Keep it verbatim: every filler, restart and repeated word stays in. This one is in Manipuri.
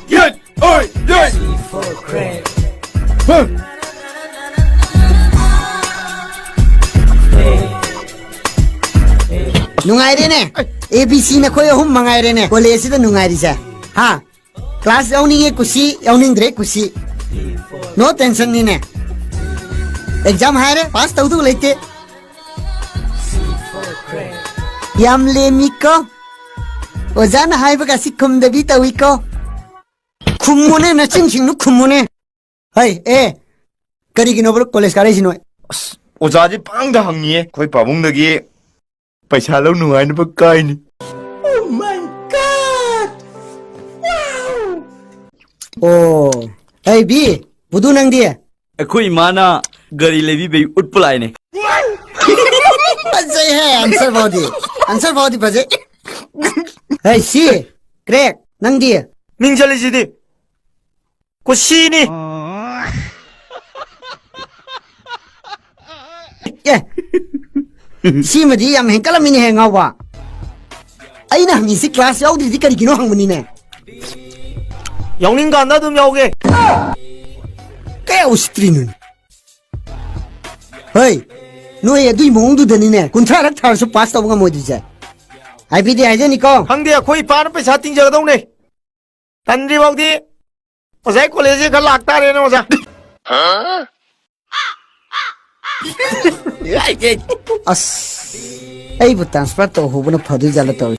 ꯌꯦꯠ! ꯑꯣꯏ! ꯌꯦꯠ! ꯅꯨꯡꯉꯥꯏꯔꯦꯅꯦ꯫ ꯑꯦ ꯕꯤ ꯁꯤ ꯅꯈꯣꯏ ꯑꯍꯨꯝ ꯃꯉꯥꯏꯔꯦꯅꯦ ꯀꯣꯂꯦꯖꯁꯤꯗ ꯅꯨꯡꯉꯥꯏꯔꯤꯁꯦ꯫ ꯍꯥ? ꯀ꯭ꯂꯥꯁ ꯌꯥꯎꯅꯤꯡꯉꯦ ꯀꯨꯁꯤ, ꯌꯥꯎꯅꯤꯡꯗ꯭ꯔꯦ ꯀꯨꯁꯤ꯫ ꯅꯣ ꯇꯦꯟꯁꯟꯅꯤꯅꯦ꯫ ꯑꯦꯛꯖꯥꯝ ꯍꯥꯏꯔꯦ, ꯄꯥꯁ ꯇꯧꯗꯧ ꯂꯩꯇꯦ꯫ ꯌꯥꯝ ꯂꯦꯝꯃꯤꯀꯣ꯫ ꯑꯣꯖꯥꯅ ꯍꯥꯏꯕꯒꯁꯤ ꯈꯨꯝꯗꯕꯤ ꯇꯧꯏꯀꯣ꯫ ꯈꯨꯝꯃꯨꯅꯦ, ꯅꯆꯤꯟꯁꯤꯡꯗꯨ ꯈꯨꯝꯃꯨꯅꯦ꯫ ꯍꯩ, ꯑꯦ, ꯀꯔꯤꯒꯤꯅꯣꯕ ꯀꯣꯂꯦꯖ ꯀꯥꯔꯛꯏꯁꯤ ꯅꯣꯏ? ꯑꯁ, ꯑꯣꯖꯥꯁꯦ ꯄꯥꯡꯗ ꯍꯪꯉꯤꯌꯦ꯫ ꯑꯩꯈꯣꯏ ꯄꯥꯕꯨꯡꯗꯒꯤ ꯄꯩꯁꯥ ꯂꯧ ꯅꯨꯡꯉꯥꯏꯅꯕ ꯀꯥꯏꯅꯤ꯫ ꯑꯣ, ꯍꯩ, ꯕꯤ, ꯕꯨꯗꯨ ꯅꯪꯗꯤ? ꯑꯩꯈꯣꯏ ꯏꯃꯥꯅ ꯒꯥꯔꯤ ꯂꯩꯕꯤꯕꯩ ꯎꯠꯄ ꯂꯥꯛꯏꯅꯦ꯫ ꯐꯖꯩꯍꯦ, answer ꯐꯥꯎꯗꯤ꯫ Answer ꯐꯥꯎꯗꯤ ꯐꯖꯩ꯫ ꯍꯩ, ꯁꯤ, crack, ꯅꯪꯗꯤ? ꯃꯤꯡ ꯆꯠꯂꯤꯁꯤꯗꯤ꯫ ꯀꯨꯁꯤꯅꯤ꯫ ꯑꯦ, ꯁꯤꯃꯗꯤ ꯌꯥꯝ ꯍꯦꯟꯀꯠꯂꯝꯃꯤꯅꯦꯍꯦ, ꯉꯥꯎꯕ꯫ ꯑꯩꯅ ꯍꯪꯉꯤꯁꯤ ꯀ꯭ꯂꯥꯁ ꯌꯥꯎꯗ꯭ꯔꯤꯗꯤ ꯀꯔꯤꯒꯤꯅꯣ ꯍꯪꯕꯅꯤꯅꯦ꯫ ꯌꯥꯎꯅꯤꯡꯀꯥꯟꯗ ꯑꯗꯨꯝ ꯌꯥꯎꯒꯦ꯫ ꯀꯌꯥ ꯎꯁꯤꯠꯇ꯭ꯔꯤꯅꯣꯅꯦ? ꯍꯩ, ꯅꯣꯏ ꯑꯗꯨꯏ ꯃꯑꯣꯡꯗꯨꯗꯅꯤꯅꯦ ꯀꯨꯟꯊ꯭ꯔꯥꯔꯛ ꯊꯥꯔꯁꯨ ꯄꯥꯁ ꯇꯧꯕ ꯉꯝꯃꯣꯏꯗꯣꯏꯁꯦ꯫ ꯍꯥꯏꯕꯤꯗꯦ ꯍꯥꯏꯖꯅꯤꯀꯣ꯫ ꯈꯪꯗꯦ, ꯑꯩꯈꯣꯏ ꯏꯄꯥꯅ ꯄꯩꯁꯥ ꯇꯤꯡꯖꯒꯗꯧꯅꯦ꯫ ꯇꯟꯗ꯭ꯔꯤ ꯐꯥꯎꯗꯤ ꯉꯁꯥꯏ ꯀꯣꯂꯦꯖꯁꯦ ꯈꯔ ꯂꯥꯛꯇꯥꯔꯦꯅꯦ, ꯑꯣꯖꯥ꯫ ꯑꯁ, ꯑꯩꯕꯨ transfer ꯇꯧꯍꯧꯕꯅ ꯐꯗꯣꯏ ꯖꯥꯠꯂ ꯇꯧꯔꯤ꯫